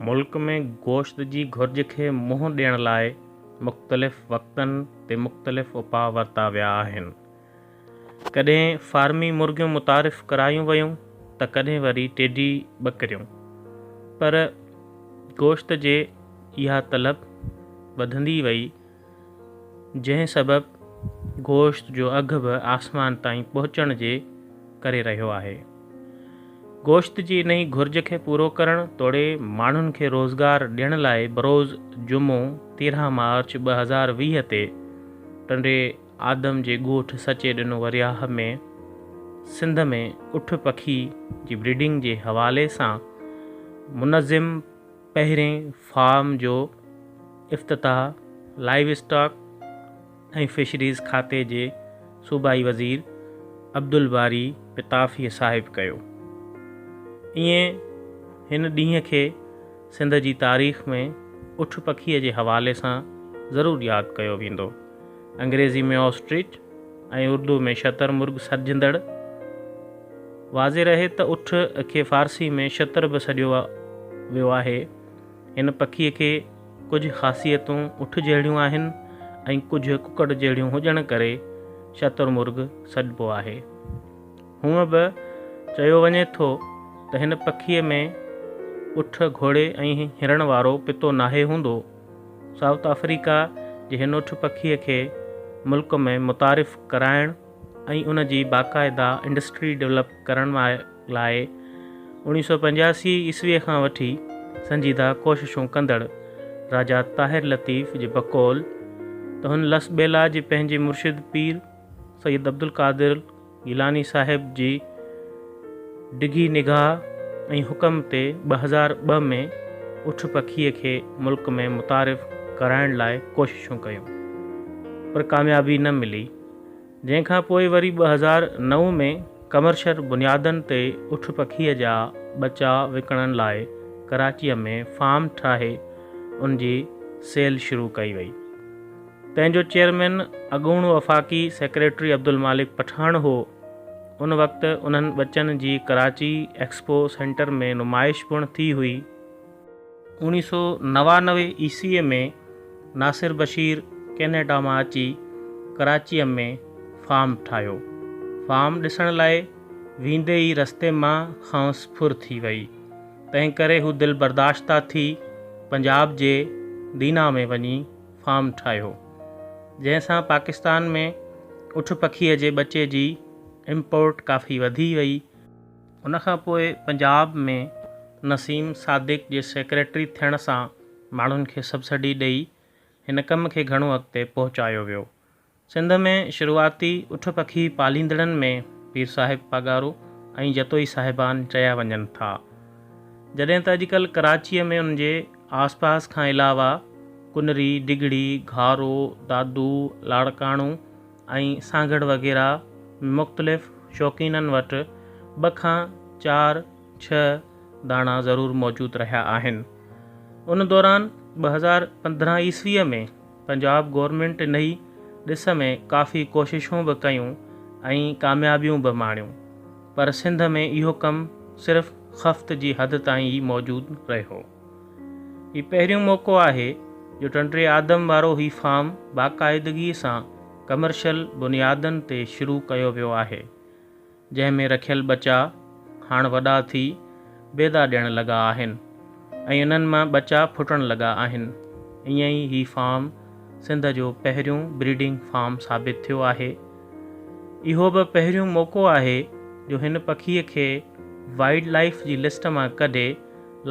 ملڪ ۾ گوشت جي گهرج کي منهن ڏيڻ لاء مختلف وقتن تي مختلف اپاء ورتا ويا آهن. ڪڏهن فارمي مرغيون متعارف ڪرايون ويون ته ڪڏهن وري ٽيڊي ٻڪريون. پر گوشت جي اها طلب وڌندي وئي، جنهن سبب گوشت جو اگهه به آسمان تائين پهچڻ جي ڪري رهيو آهي. گوشت جي انهي گهرج کي پورو ڪرڻ توڙي ماڻهن کي روزگار ڏيڻ لاء بروز جمعو 13 مارچ 2020 تي ٽنڊي آدم جي ڳوٺ سچي ڏنو ورياهه ۾ سنڌ ۾ اٺ پکي جي بريڊنگ جي حوالي سان منظم پهرين فارم جو افتتاح لائيو اسٽاڪ ۽ فشريز کاتي جي صوبائي وزير عبدالباري پتافي صاحب ڪيو. ائين هن ڏينهن کي سنڌ جي تاريخ ۾ اٺ پکيء جي حوالي سان ضرور ياد ڪيو ويندو. انگريزي ۾ آسٽرچ ۽ اردو ۾ شتر مرغ سڏجندڙ واضح رهي ته اٺ کي فارسي ۾ شتر به سڏيو ويو آهي. هن پکيء کي ڪجهه خاصيتون اٺ جهڙيون آهن ۽ ڪجهه ڪڪڙ جهڙيون هجڻ ڪري شتر مرغ سڏبو آهي. هونء به چيو وڃي ٿو ته هن پکيء ۾ اٺ، گهوڙي ۽ هرڻ وارو پتو ناهي هوندو. سائوٿ آفريڪا جي هن اٺ پکيء کي ملڪ ۾ متعارف ڪرائڻ ۽ ان جي باقاعده انڊسٽري ڊولپ ڪرڻ لاء 1985 عيسويء کان وٺي سنجيده ڪوششون ڪندڙ راجا طاهر لطيف جي بقول ته هن لس ٻيلا جي پنهنجي مرشد پير سيد عبدالقادر گيلاني صاحب جي ڊگهي نگاهه ۽ حڪم تي 2002 ۾ اٺ پکيء کي ملڪ ۾ متعارف ڪرائڻ لاء ڪوششون ڪيون پر ڪاميابي نه ملي. جنهن کان پوء وري 2009 ۾ ڪمرشل بنيادن تي اٺ پکيء جا ٻچا وڪڻڻ لاء ڪراچيء ۾ فارم ٺاهي ان جي سيل شروع ڪئي وئي. تنهن جو چيئرمين اڳوڻو وفاقي سيڪريٽري عبدالمالڪ پٺاڻ هو. ان وقت انهن ٻچن جي ڪراچي ايڪسپو سينٽر ۾ نمائش پڻ ٿي هئي. 1999 عيسويء ۾ ناصر بشير ڪئناڊا مان اچي ڪراچيء ۾ فارم ٺاهيو. فارم ڏسڻ لاء ويندي ئي رستي مان کانئس ڦر ٿي وئي. تنهنڪري هو دل برداشته ٿي پنجاب جي دينا ۾ وڃي فارم ٺاهيو. جنهن سان پاڪستان ۾ اٺ پکيء جي ٻچي جي امپورٽ ڪافي وڌي وئي. ان کان پوء پنجاب ۾ نسيم صادق جي سيڪريٽري ٿيڻ سان ماڻهن کي سبسڊي ڏئي هن ڪم کي گهڻو اڳتي پهچايو ويو. سنڌ ۾ شروعاتي اٺ پکي پاليندڙن ۾ پير صاحب پاڳارو ۽ جتوئي صاحبان چيا وڃن ٿا. جڏهن ته اڄڪلهه ڪراچيء ۾ ان جي آس پاس کان علاوه ڪنري، ڊگهڙي، گهارو، دادو، لاڙڪاڻو، ۽ سانگهڙ وغيره ۾ مختلف شوقينن وٽ ٻه کان چار ڇهه داڻا ضرور موجود رهيا آهن. ان دوران 2015 عيسويء ۾ پنجاب گورنمينٽ انهي ڏس ۾ ڪافي ڪوششون به ڪيون ۽ ڪاميابيون به ماڻيون پر سنڌ ۾ اهو ڪم صرف خفت جي حد تائين ئي موجود رهيو. هي پهريون موقعو آهي جو ٽنڊي آدم وارو هي فارم باقاعدگي سان ڪمرشل بنيادن تي شروع ڪيو ويو آهي، جنهن ۾ رکيل ٻچا هاڻ وڏا ٿي بيدا ڏيڻ لڳا آهن ۽ انهن مان ٻچا ڦٽڻ لڳا آهن. ائين ئي هي فارم سنڌ جو پهريون بريڊنگ فارم ثابت ٿيو آهي. اهو به پهريون موقعو آهي جو هن پکيء کي وائلڊ لائيف جي لسٽ مان ڪڍي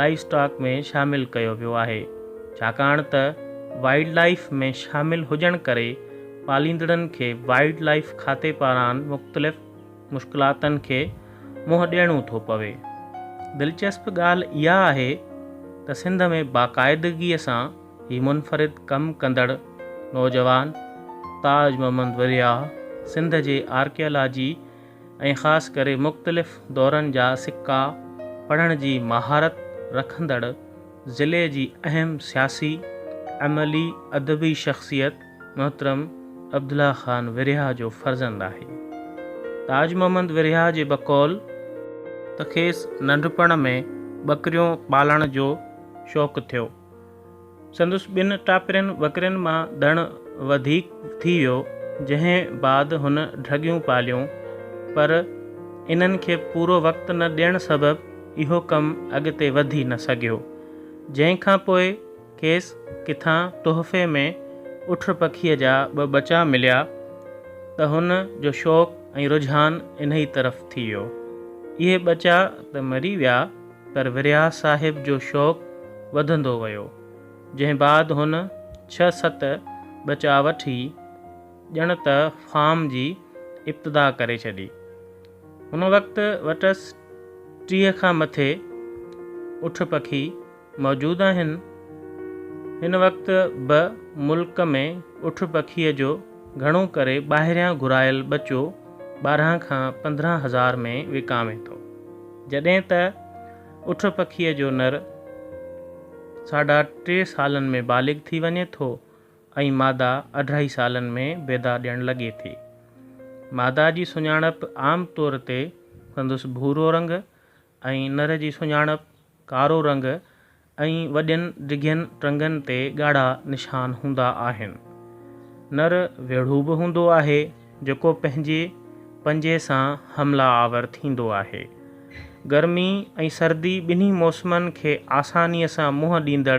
لائيو اسٽاڪ ۾ شامل ڪيو ويو آهي، ڇاڪاڻ ته وائلڊ لائيف ۾ شامل هجڻ ڪري پاليندڙن کي وائلڊ لائيف کاتي پاران مختلف مشڪلاتن کي منهن ڏيڻو ٿو پوي. دلچسپ ڳالهه اها آهي ته سنڌ ۾ باقاعدگيء سان هي منفرد ڪم ڪندڙ نوجوان تاج محمد ورياهه سنڌ جي آرڪيالاجي ۽ خاص ڪري مختلف دورن جا سڪا پڙهڻ جي مهارت رکندڙ ضلعي جي اهم سياسي، عملي، ادبي شخصيت محترم عبدالله خان ورياهه جو فرزند آهي. تاج محمد ورياهه جي بقول، ته کيس ننڍپڻ ۾ ٻڪريون پالڻ جو شوق ٿيو. سندس ٻن ٽاپرين ٻڪرين مان ڌڻ وڌيڪ ٿي ويو، جنهن بعد هن ڍڳيون پاليون، پر انهن کي پورو وقت نه ڏيڻ سبب اهو ڪم اڳتي وڌي نه سگهيو، جنهن کان پوء کيس ڪٿان تحفي ۾ اٺ پکيء جا ٻه ٻچا مليا ته هن جو شوق ۽ رجحان انهي طرف ٿي ويو. اهي ٻچا ته مري ويا، پر ورياهه صاحب جو شوق وڌندو ويو، جنهن بعد هن ڇهه ست ٻچا وٺي ڄڻ ته فارم جي ابتدا ڪري ڇڏي. هن وقت وٽس 30 کان مٿي اٺ پکي موجود آهن. هن وقت به ملڪ ۾ اٺ پکيء جو گهڻو ڪري ٻاهريان گهرايل ٻچو 12 کان 15 هزار ۾ وڪامي ٿو، جڏهن ته اٺ پکيء جو نر ساڍا ٽي سالن ۾ بالغ ٿي وڃي ٿو ۽ ماده اڍائي سالن ۾ بيدا ڏيڻ لڳي ٿي. ماده جي سڃاڻپ عام طور تي سندس ڀورو رنگ ۽ نر جي سڃاڻپ ڪارو رنگ ۽ وڏين ڊگهين ٽنگن تي ڳاڙها نشان هوندا آهن. نر ويڙهو به هوندو آهي، جيڪو پنهنجي پنجي سان حمله آور ٿيندو آهي. گرمي ۽ سردي ٻنهي موسمن کي آسانيء سان منهن ڏيندڙ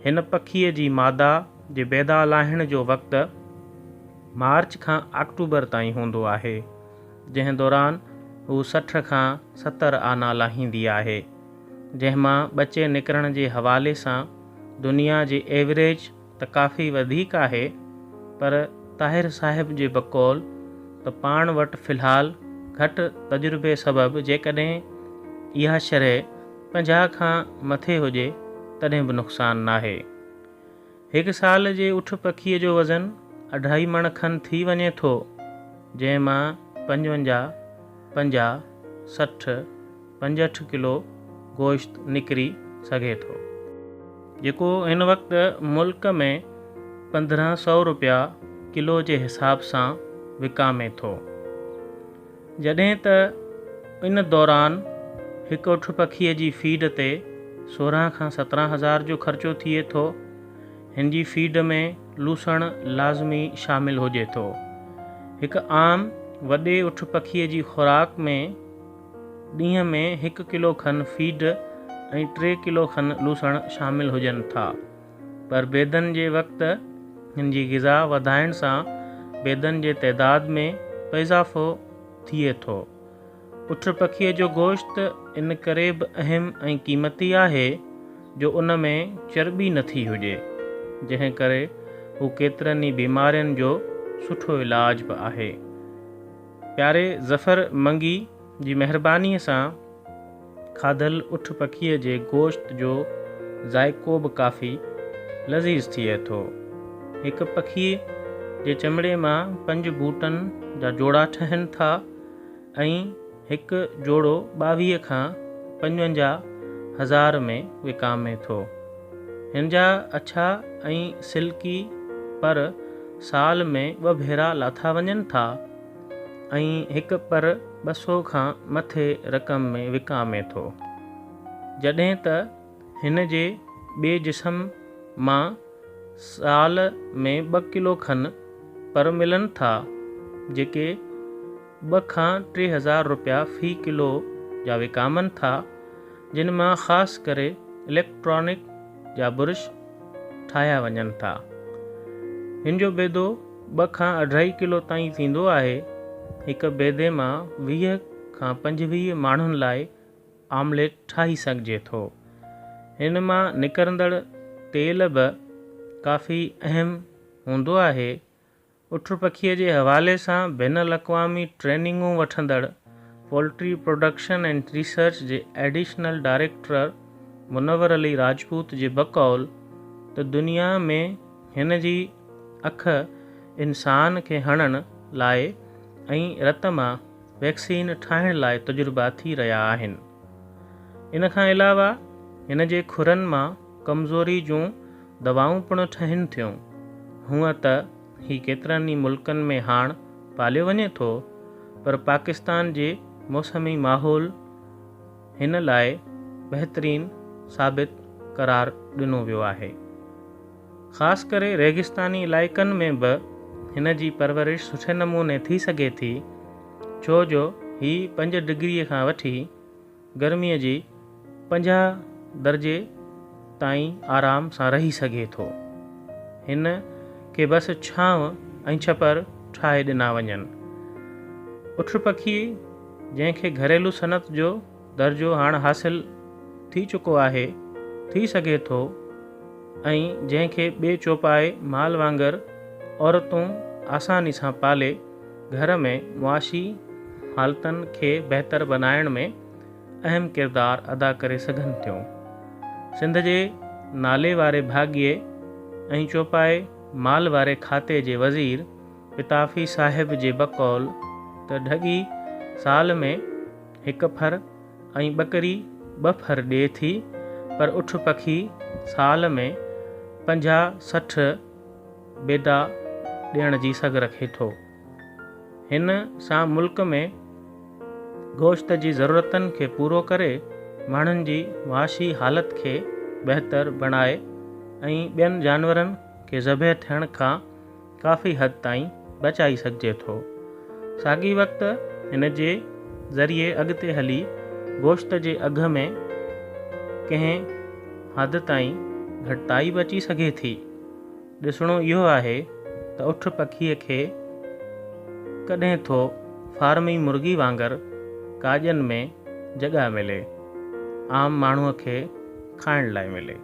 هن پکيء جي ماده جي بيدا لاهڻ جو وقت مارچ کان آڪٽوبر تائين هوندو آهي، جنهن دوران هو 60 کان 70 آنا لاهيندي آهي. جنهن مان ٻچي نڪرڻ جي حوالي سان دنيا جي ايوريج ته ڪافي وڌيڪ آهي، پر طاهر صاحب جي بقول ته پاڻ وٽ في الحال گهٽ تجربي سبب جيڪڏهن اها شرح 50 کان مٿي هجي تڏهن به نقصان ناهي. هڪ سال جي اٺ پکيء جو وزن اڍائي مڻ کن ٿي وڃي ٿو، جنهن مان 55، 50، 60، 65 ڪلو گوشت نڪري سگهي ٿو. جيڪو هن وقت ملڪ ۾ 1500 رپيا ڪلو جي حساب سان وڪامي ٿو. جڏهن ته ان دوران هڪ اٺ پکيء جي فيڊ تي 16 کان 17 هزار جو خرچو ٿئي ٿو. هن جي فيڊ ۾ لوسڻ لازمي شامل هجي ٿو. هڪ عام وڏي اٺ پکيء جي خوراڪ ۾ ڏينهن ۾ 1 ڪلو کن فيڊ ۽ 3 ڪلو کن لوسڻ شامل هجن ٿا. پر بيدن جي وقت هن جي غذا وڌائڻ سان بيدن جي تعداد ۾ به اضافو ٿئي ٿو. اٺ پکيء جو گوشت ان ڪري به اهم ۽ قيمتي آهي جو ان ۾ چرٻي نٿي هجي، جنهن ڪري هو ڪيترن ئي بيمارين جو سٺو علاج به آهي. پياري ظفر منگي جي مهربانيء سان کاڌل اٺ پکيء جي گوشت جو ذائقو به ڪافي لذيذ ٿئي ٿو. هڪ پکيء جي چمڙي مان 5 بوٽن جا جوڙا ٺهن ٿا ۽ هڪ جوڙو 22 کان 55 هزار ۾ وڪامي ٿو. هن جا اڇا ۽ سلڪي پر سال ۾ 2 ڀيرا لاٿا وڃن ٿا. ۽ هڪ پر 200 کان مٿي رقم ۾ وڪامي ٿو. جڏهن ته هن جي ٻئي جسم مان سال ۾ 2 ڪلو کن پر ملن ٿا، جيڪي 2 کان 3 هزار رپيا في ڪلو جا وڪامن ٿا، جن مان خاص ڪري اليڪٽرانڪ جا برش ٺاهيا وڃن ٿا. هن جو بيدو 2 کان 2.5 ڪلو تائين ٿيندو آهي. هڪ بيدي مان 20 کان 25 ماڻهن لاء آمليٽ ٺاهي سگهجي ٿو. هن مان نڪرندڙ تيل به ڪافي اهم هوندو آهي. اٺ پکيء جي حوالي سان بين الاقوامي ٽريننگون وٺندڙ پولٽري پروڊڪشن اينڊ ريسرچ جي ايڊيشنل ڊائريڪٽر منور علي راجپوت جي بقول ته دنيا ۾ هن جي اک انسان کي هڻڻ لاء ۽ رت مان ويڪسين ٺاهڻ لاء تجربا ٿي رهيا آهن. ان کان علاوه هن جي کرن مان ڪمزوري جون دوائون پڻ ٺهن ٿيون. هونء ته هي ڪيترن ئي ملڪن ۾ هاڻ پاليو وڃي ٿو، پر پاڪستان جي موسمي ماحول هن لاء بهترين ثابت قرار ڏنو ويو آهي. خاص ڪري ريگستاني علائقن ۾ به هن جي پرورش سٺي نموني ٿي سگهي ٿي، ڇو جو هي پنج ڊگريء کان وٺي گرميء جي 50 درجي تائين آرام سان رهي سگهي ٿو. هن کي بس ڇانو ۽ ڇپر ٺاهي ڏنا وڃن. اٺ پکي جنهن کي گهريلو صنعت جو درجو هاڻ حاصل ٿي چڪو آهي، ٿي سگهي ٿو ۽ جنهن کي ٻئي چوپائي مال وانگر عورتون آساني سان پالي گهر ۾ معاشي حالتن کي بهتر بنائڻ ۾ اهم ڪردار ادا ڪري سگهن ٿيون. سنڌ جي نالي واري ڀاڳيي ۽ چوپائي مال واري کاتي جي وزير پتافي صاحب جي بقول ته ڍڳي سال ۾ هڪ ڦر ۽ ٻڪري ٻه ڦر ڏئي ٿي پر اٺ پکي سال ۾ 50 60 بيدا ڏيڻ جي سگهه رکي ٿو. هن سان ملڪ ۾ گوشت جي ضرورتن کي پورو ڪري ماڻهن جي معاشي حالت کي بهتر بڻائي ۽ ٻين جانورن کي ذبح ٿيڻ کان ڪافي حد تائين بچائي سگهجي ٿو. ساڳئي وقت هن جي ذريعي اڳتي هلي گوشت جي اگهه ۾ ڪنهن حد تائين گهٽتائي به اچي سگهي ٿي. ڏسڻو اهو آهي ته اٺ پکيء کي ڪڏهن ٿو فارمي مرغي وانگر ڪاڄن ۾ جڳهه ملي، عام ماڻهوء کي کائڻ لاء ملي.